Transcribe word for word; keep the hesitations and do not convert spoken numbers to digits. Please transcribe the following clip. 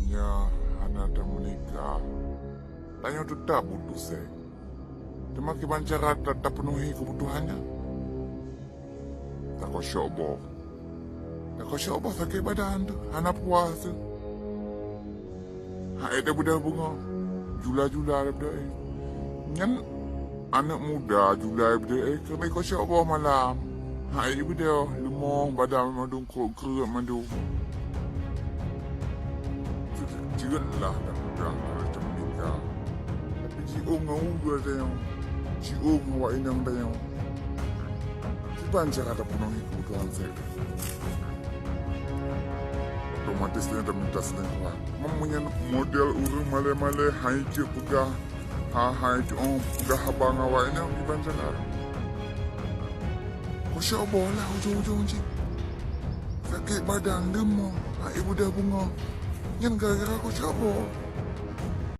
Nyoe hana tameunikah. Tanyoe teutap butuh seks. Teuma kiban cara ta-, tapeunuhi keubutuhan nyan? Takosyok boh. Takosyok boh sakét badan teuh, hana puas teuh. Hai, dak beudôh beungoh. Jula-jula dak beudôh, eh. Nyan aneuk muda jula beudôh, eh, keuneuk kosyok boh malam. Hai, beudôh, leumoh badan mandum, krot-krot mandum. Jeuet lah dak peugah keu macam nika. Tapi jiôh ngon ureueng tanyoe. Jiôh ngon awak inong tanyoe. Kiban cara tapeunuhi keubutuhan seks. Otomatis nyan taminta selingkuhan. Meunyoe model ureueng malée-malée hai jeuet peugah, ha, hai jeuet, oh, peugah haba ngon awak inong, kiban cara. Kosyok boh lah ujong-ujong jih. Sakét badan, leumoh, hai, beudôh beungoh. Nyan gara-gara kosyok boh.